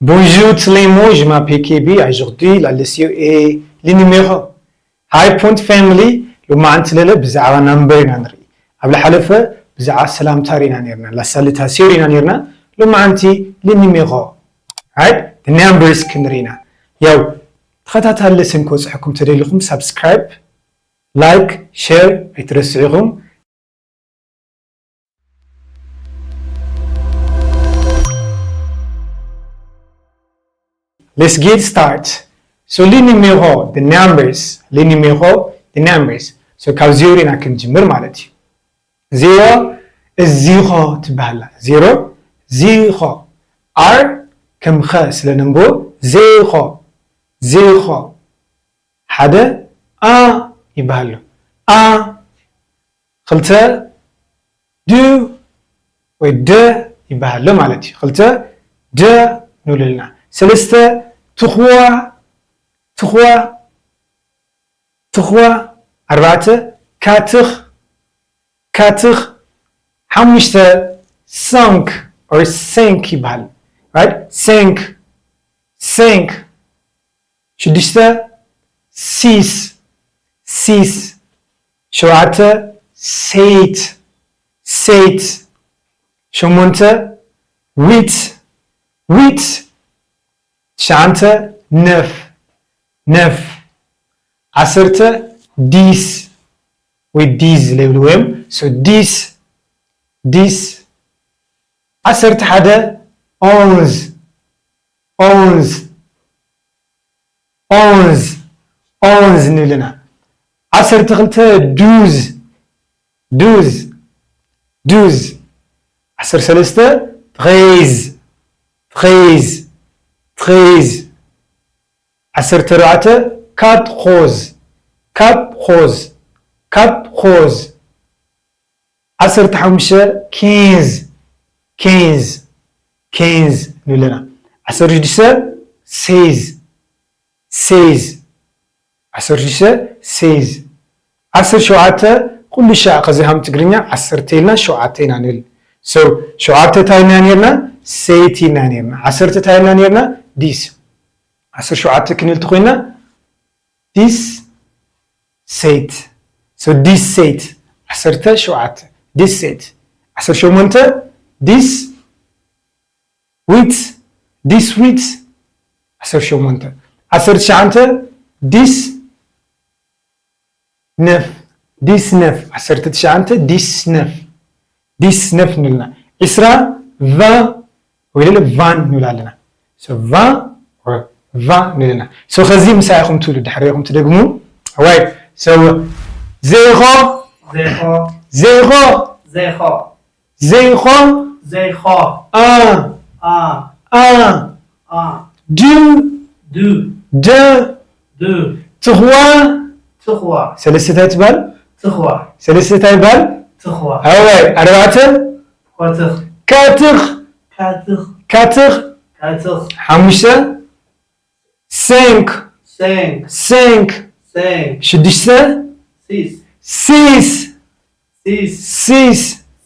Bonjour tout le monde, je m'appelle Kebi. Aujourd'hui, la leçon est les numéros. Hi Point Family, ሎማዓንቲ ለለ ብዛዕባ ናምበር ኢና ንርኢ። ኣብ ዝሓለፈ ብዛዕባ ሰላምታ ርኢና ነርና፣ la salutation ርኢና ነርና። ሎማዓንቲ les numéros፣ right? The numbers ክንርኢ ኢና። ያው ተኸታታሊ ለሰን ክበፅሐኩም ተደሊኹም ሳብስክራይብ፣ ላይክ፣ ሼር ኣይትረስዑ ኢኹም። Let's get start. So les numéros, the numbers, les numéros, the numbers. So ካብ ዜሮ ኢና ክንጅምር ማለት እዩ። ዜሮ እዚኾ ትበሃላ። ዜሮ ዚኾ። ኣር ከም ኸ ስለ ነንብቦ ዜኾ፣ ዜኾ። ሓደ ኣ ይበሃል ኣሎ። ኣ። ክልተ ድ ወይ ደ ይበሃል ኣሎ ማለት እዩ። ክልተ ደ ንብለልና። ሰለስተ ትኹዋ፣ ትኹዋ፣ ትኹዋ። ኣርባዕተ ካትኽ፣ ካትኽ። ሓሙሽተ ሳንክ or ሴንክ ይበሃል። Right? ሴንክ፣ ሴንክ። ሽዱሽተ ሲስ፣ ሲስ። ሸውዓተ ሴት፣ ሴት። ሸሞንተ ዊት፣ ዊት። ትሽዓንተ ነፍ፣ ነፍ። ዓሰርተ ዲስ ወይ ዲዝ ለይብልዎ እዮም። So ዲስ፣ ዲስ። ዓሰርተ ሓደ ኦንዝ፣ ኦንዝ፣ ኦንዝ፣ ኦንዝ ንብልና። ዓሰርተ ክልተ ዱዝ፣ ዱዝ፣ ዱዝ። ዓሰርተ ሰለስተ ትሬዝ፣ ትሬዝ፣ ትሬዝ። ዓሰርተ ኣርባዕተ ካትኾዝ፣ ካትኾዝ፣ ካትኾዝ። ዓሰርተ ሓሙሽተ ኬንዝ፣ ኬንዝ፣ ኬንዝ ንብለና። ዓሰርተ ሽዱሽተ ሴዝ፣ ሴዝ። ዓሰርተ ሽዱሽተ ሴዝ። ዓሰርተ ሸውዓተ ኩሉ ሻዕ ከዚ ሃም ትግርኛ ዓሰርተ ኢልና ሸውዓተ ኢና ንብል። So ሸውዓተ እንታይ ኢልና ነርና? ሴት ኢልና ነርና። ዓሰርተ እንታይ ኢልና ነርና? ዲስ። ዓሰርተ ሸውዓተ ክንብል ተኾይና ዲስ ሴት። So ዲስ ሴት። ዓሰርተ ሸውዓተ ዲስ ሴት። ዓሰርተ ሸሞንተ ዲስ ዊት፣ ዲስ ዊት። ዓሰርተ ሸሞንተ። ዓሰርተ ትሽዓተ ዲስ ነፍ፣ ዲስ ነፍ። ዓሰርተ ትሽዓተ ዲስ ነፍ፣ ዲስ ነፍ ንብልና። ዕስራ ቫ ወይ ለለ ቫን ንብል ኣለና። So ቫ፣ ቫ ንብልና። So ከዚ ምሳይ ኢኹም ትብሉ፣ ድሕረይ ኢኹም ትደግሙ። Right. So ዜሮ፣ ዜሮ፣ ዜሮ፣ ዜሮ። ዜሮ፣ ዜሮ። ኣ፣ ኣ፣ ኣ፣ ኣ። ዱ፣ ዱ፣ ደ፣ ዱ። ትኹዋ፣ ትኹዋ። ሰለስተ እንታይ ትበሃል? ትኹዋ። ሰለስተ እንታይ ይበሃል? ትኹዋ። ኣዋይ፣ ኣርባዕተ? ካትኽ። ካትኽ። ካትኽ። ካትኽ። ካትኽ። ሓሙሽተ? ሴንክ። ሴንክ። ሴንክ። ሴንክ። ሽዱሽተ? ሲስ። ሲስ። ሲስ። ሲስ።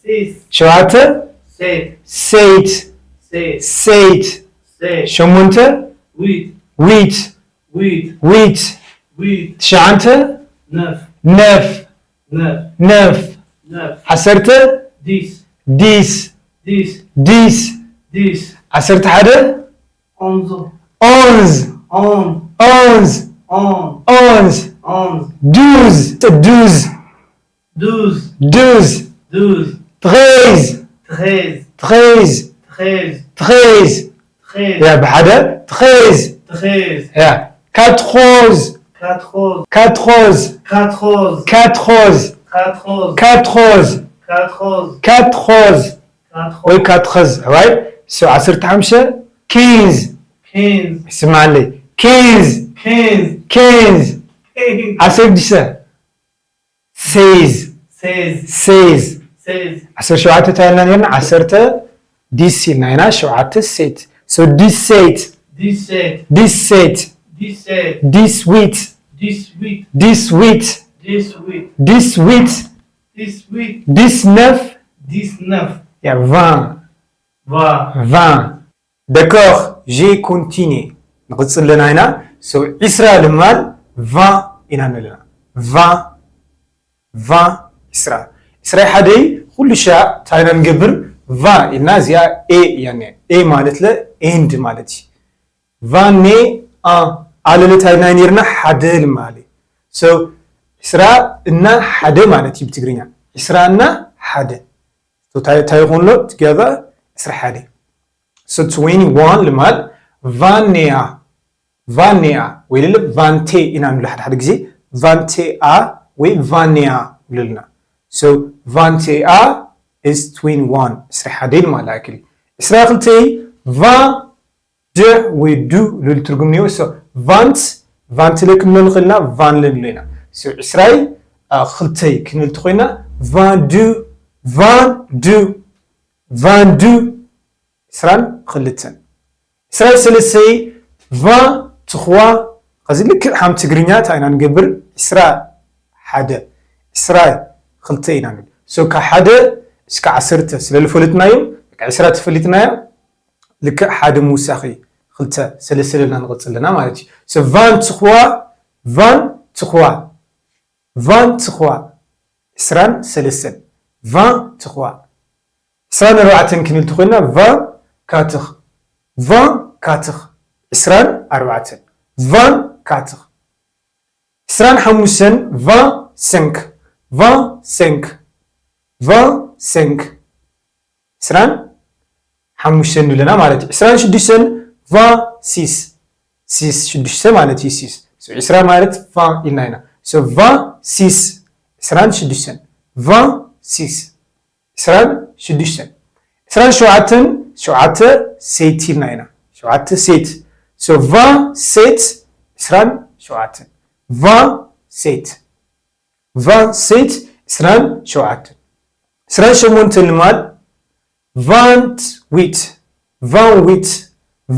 ሲስ። ሸውዓተ? ሴት። ሴት። ሴት። ሴት። ሴት። ሸሞንተ? ዊት። ዊት። ዊት። ዊት። ዊት። ትሽዓተ? ነፍ። ነፍ። ነፍ። ነፍ። ነፍ። ዓሰርተ? ዲስ። ዲስ። ዲስ። ዲስ። ዲስ። ዓሰርተ ሓደ? ኦንዝ። ኦንዝ። ኦን። ኦንዝ። ኦን። ኦንዝ። ኦንዝ። ዱዝ። ዱዝ። ዱዝ። ዱዝ። ዱዝ። ትሬዝ። ትሬዝ። ትሬዝ። ትሬዝ። ትሬዝ። ትሬዝ። ያ፣ ብሓደ ትሬዝ። ትሬዝ። ያ። ካትኾዝ። ካትኾዝ። ካትኾዝ። ካትኾዝ። ካትኾዝ። ካትኾዝ። ካትኾዝ። ካትኾዝ። ካትኾዝ። ካትኾዝ። ወይ ካትኸዝ። ኣዋይ። So ዓሰርተ ሓሙሽተ ኬንዝ። ኬንዝ። ስማዓለይ። ኬንዝ። ኬንዝ። ኬንዝ። ኬንዝ። ዓሰርተ ሽዱሽተ ሴዝ። ሴዝ። ሴዝ። ሴዝ። ዓሰርተ ሸውዓተ እንታይ ኢልና ነርና? ዓሰርተ ዲስ ኢልና ኢና፣ ሸውዓተ ሴት። So ዲስ ሴት። ዲስ ሴት። ዲስ ሴት። ዲስ ሴት። ዲስ ዊት። ዲስ ዊት። ዲስ ዊት። ዲስ ዊት። ዲስ ዊት። ዲስ ዊት። ዲስ ነፍ። ዲስ ነፍ። ያ፣ ቫን። ቫ። ቫን። D'accord, Je continue ንቕጽል ኣለና ኢና። So ዒስራ ልማል va ኢና ንብል ኣለና። Va va ዒስራ። ዒስራ ሓደ ኩሉ ሻዕ እንታይ ኢና ንገብር? Va ኢልና እዚኣ a እያ እኒኣ። A ማለት ለ end ማለት እዩ። Va ne a ኣለለ እንታይ ኢልና ነርና? ሓደ ልማል። So ዒስራ እና ሓደ ማለት እዩ ብትግርኛ። ዒስራ እና ሓደ። So እንታይ እንታይ ይኾን ኣሎ? Together ዒስራ ሓደ። So twenty-one ልማል va ne a va ne a ወይ ልል va n te ኢና ንብሎ ሓደ ሓደ ግዜ va n te a ወይ va ne a ንብሎ ኣለና። So va n te a is twenty-one ዒስራ ሓደ ልማል ኣክል። ዒስራ ክልተ va d ወይ du ልብል ትርጉም እኒኦ። So va n t va n t ለ ክንብሎ ንኽእል ኢና፣ va n ለ ንብሎ ኢና። So ዒስራይ አ፣ ክልተይ ክንብል እንተኾይና va du va du va du ዒስራን ክልተን። ዒስራን ሰለስተይ va trois። ኸዚ ልክዕ ሃም ትግርኛ እንታይ ኢና ንገብር? ዒስራ ሓደ፣ ዒስራ ክልተ ኢና ንብል። So ካብ ሓደ እስከ ዓሰርተ ስለ ዝፈለጥናዮም፣ በቃ ዒስራ ተፈሊጥናዮ፣ ልክዕ ሓደ ምውሳኺ ክልተ ሰለስተ ኢልና ንቕጽል ኣለና ማለት እዩ። So va trois va trois va trois ዒስራን ሰለስተን va trois። ዒስራን ኣርባዕተን ክንብል እንተኾይና va quatre va quatre ዒስራን ኣርባዕተን va quatre። ዒስራን ሓሙሽተን va cinq va cinq va cinq ዒስራን ሓሙሽተን ንብለና ማለት እዩ። ዒስራን ሽዱሽተን va six six ሽዱሽተ ማለት እዩ። Six። So ዒስራ ማለት va ኢልና ኢና። So va six ዒስራን ሽዱሽተን va six ዒስራን ሽዱሽተን። ዒስራን ሸውዓተን ሸውዓተ sept ኢልና ኢና። ሸውዓተ sept። So va sept ዒስራን ሸውዓተን va sept va sept ዒስራን ሸውዓተን። ዒስራን ሸሞንተን ልማል va n t huit va n t huit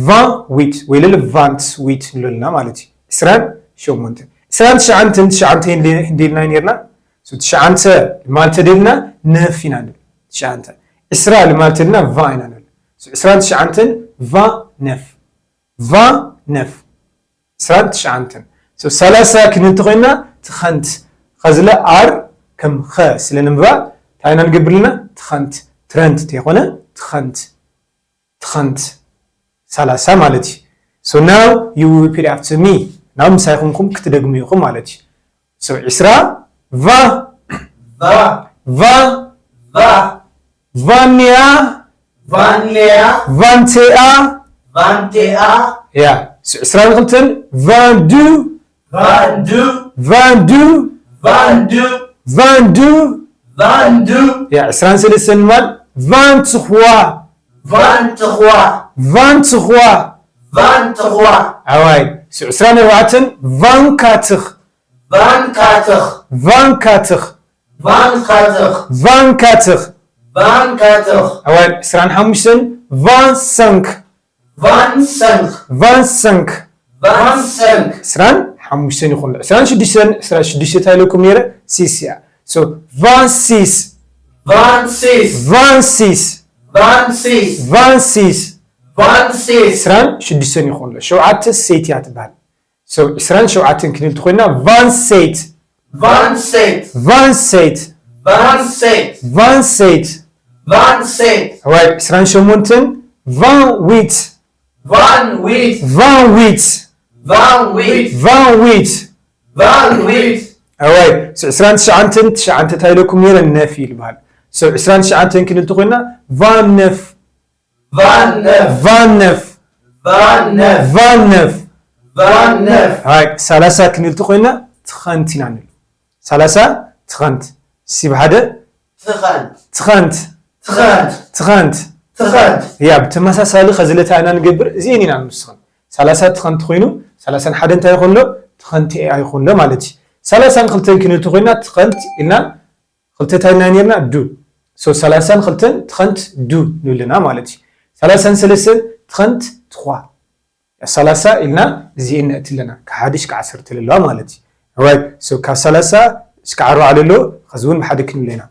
va n t huit ወይ ልል va n t huit ንብሎ ኣለና ማለት እዩ። ዒስራን ሸሞንተን። ዒስራን ትሽዓተን ትሽዓተ ክንደይ ኢልና ነርና? So ትሽዓተ ልማል ተደልና neuf ኢና ንብል። ትሽዓተ። ዒስራ ልማል ተደልና va ኢና ንብል። So ዒስራን ትሽዓተን va neuf va neuf ዒስራን ትሽዓተን። So ሰላሳ ክንብል እንተኾይና ትኸንት ኸዝለ ኣር ከም ኸ ስለ ንምባእ እንታይ ኢና ንገብር ኣለና? ትኸንት ትረንት እንተይኮነ ትኸንት ትኸንት ሰላሳ ማለት እዩ። So now you will repeat after me። ናብ ምሳይ ኹምኩም ክትደግሙ ኢኹም ማለት እዩ። So ዒስራ va va va va va vingt et un vingt et un vingt et un yeah. So ዒስራን ክልተን vingt-deux vingt-deux vingt-deux vingt-deux vingt-deux vingt-deux yeah. ዒስራን ሰለስተን ማል vingt-trois vingt-trois vingt-trois vingt-trois ኣዋይ። So ዒስራን ኣርባዕተን vingt-quatre vingt-quatre vingt-quatre vingt-quatre vingt-quatre vingt-quatre ኣዋይ። ዒስራን ሓሙሽተን vingt-cinq vingt-cinq vingt-cinq vingt-cinq ዒስራን ሓሙሽተን ይኹን። ዒስራን ሽዱሽተን ዒስራን ሽዱሽተ እንታይ ኢለኩም ነይረ? Six እያ። So vingt-six vingt-six vingt-six vingt-six vingt-six vingt-six ዒስራን ሽዱሽተን ይኹን። ሸውዓተ sept እያ ትበሃል። So ዒስራን ሸውዓተን ክንብል እንተኾይና vingt-sept vingt-sept vingt-sept vingt-sept vingt-sept vingt-sept ኣዋይ። ዒስራን ሸሞንተን vingt-huit vingt-huit vingt-huit vingt-huit vingt-huit vingt-huit ኣዋይ። So ዒስራን ትሽዓተን ትሽዓተ እንታይ ኢለኩም ነይረ? Neuf እዩ ዝበሃል። So ዒስራን ትሽዓተን ክንብል እንተኾይና vingt-neuf vingt-neuf vingt-neuf vingt-neuf vingt-neuf vingt-neuf ኣይ ሰላሳ ክንብል እንተኾይና ትኸንት ኢና ንብል። ሰላሳ ትኸንት። ሲ ብሓደ ትኸንት ትኸንት ትኸንት ትኸንት ትኸንት ያ ብተመሳሳሊ ኸዚ ለታ ኢና ንገብር እዚኤን ኢና ንውስኸን። ሰላሳ ትኸንት ኮይኑ ሰላሳን ሓደ እንታይ ይኾን ኣሎ? ትኸንት ኣይኾን ኣሎ ማለት እዩ። ሰላሳን ክልተን ክንብል እንተኾይና ትኸንት ኢልና ክልተ እንታይ ኢና ነርና? Du So ሰላሳን ክልተን ትኸንት du ንብልና ማለት እዩ። ሰላሳን ሰለስተን ትኸንት trois ሰላሳ ኢልና እዚኤን ነእቲ ኣለና ካብ ሓደ እስከ ዓሰርተ ለለዋ ማለት እዩ። Right So ካብ ሰላሳ እስከ ኣርባዓ ለሎ ኸዚ እውን ብሓደ ክንብል ኢና።